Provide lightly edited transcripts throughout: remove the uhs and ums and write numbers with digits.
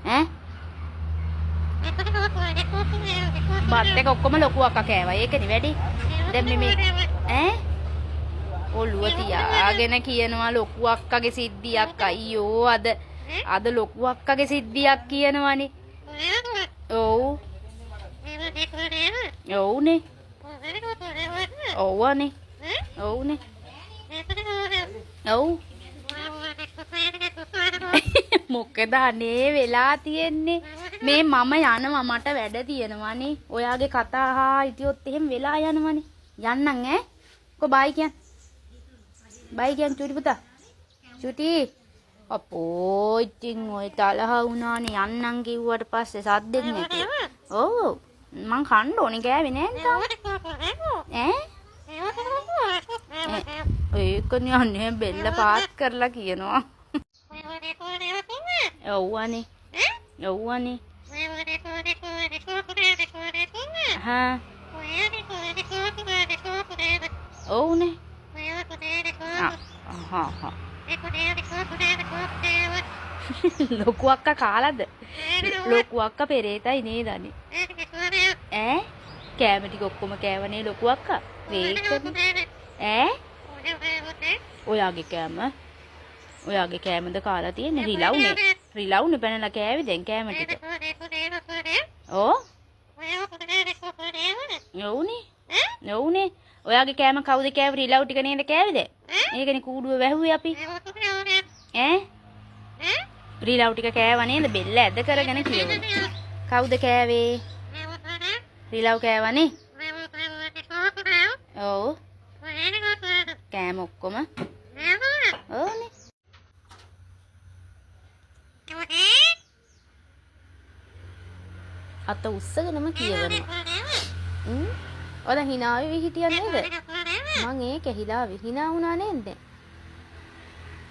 ඈ බත් එක ඔක්කොම ලොකු අක්කා කෑවා. ඒකනේ වැඩි. දැන් මේ ඈ ඔළුව තියාගෙන කියනවා ලොකු අක්කගේ සිද්ධියක්. අයියෝ අද අද ලොකු අක්කගේ සිද්ධියක් කියනවනේ. ඔව්. ඔව්නේ. ඔව්වනේ. ඔව්නේ. ඔව්. මොකද අනේ වෙලා තියෙන්නේ? මේ මම යනවා මට වැඩ තියෙනවානේ. ඔයාගේ කතා අහා හිටියොත් එහෙම වෙලා යනවනේ. යන්නම් ඈ. කො බයි කියන්. බයි කියන් චුටි පුතා. චුටි. අපෝ ඉතින් ඔය තරහ වුණානේ යන්නම් කිව්වට පස්සේ සද්දෙත් නැති. ඔව් මං කන්න ඕනේ කෑවේ නෑ තාම. ඈ ඒකනේ අනේ බෙල්ල පාත් කරලා කියනවා. ඔව් අනේ. ඔව් අනේ. හා ඔව්නේ. හා හා ලොකු අක්කා කාලාද? ලොකු අක්කා පෙරේතයි නේද අනේ? ඈ කෑම ටික ඔක්කොම කෑවනේ ලොකු අක්කා. ඒකනේ. ඈ ඔයාගේ කෑම ඔයාගේ කෑමද කාලා තියෙන්නේ? රිලව්නේ. රිලව්නේ පැනලා කෑවේ දැන් කෑම ටික. ඔව්. ඔව්නේ. ඔව්නේ. ඔයාගේ කෑම කවුද කෑවේ? රිලව් ටික නේද කෑවේ දැන්? ඒකනේ කූඩුව වැහුවේ අපි. ඈ රිලව් ටික කෑවා නේද? බෙල්ල ඇද කරගෙන කියවන. කවුද කෑවේ? රිලව් කෑවනේ. ඔව්. කෑම ඔක්කොම. ඔව්නේ. අත උස්සගෙනම කියවනවා. ඔය දැන් hina වෙවි හිටියා නේද? මං ඒක හිලාවේ. hina වුණා නේද දැන්?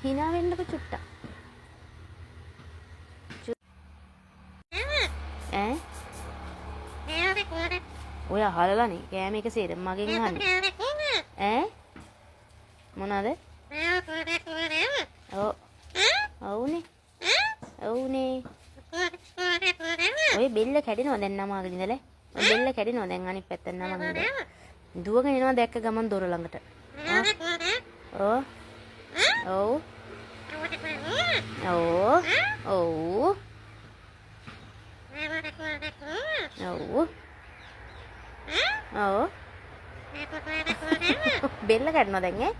hina වෙන්නකො චුට්ටක්. ඈ ඔය අහලලානේ කෑම එක සේරම මගෙන් අහන්නේ. ඈ මොනවාද? ඔව්. ඔව්නේ. ඔව්නේ. ඔය බෙල්ල කැඩෙනවා දැන් නමාගෙන ඉඳලා. ඔය බෙල්ල කැඩෙනවා දැන් අනිත් පැත්තට නමගෙන ඉඳලා. දුවගෙන එනවා දැක්ක ගමන් දොර ළඟට. ඔව්. ඔව්. ඔව්. ඔව්. ඔව්. ඔව්. බෙල්ල කැඩෙනවා දැන් ඈ.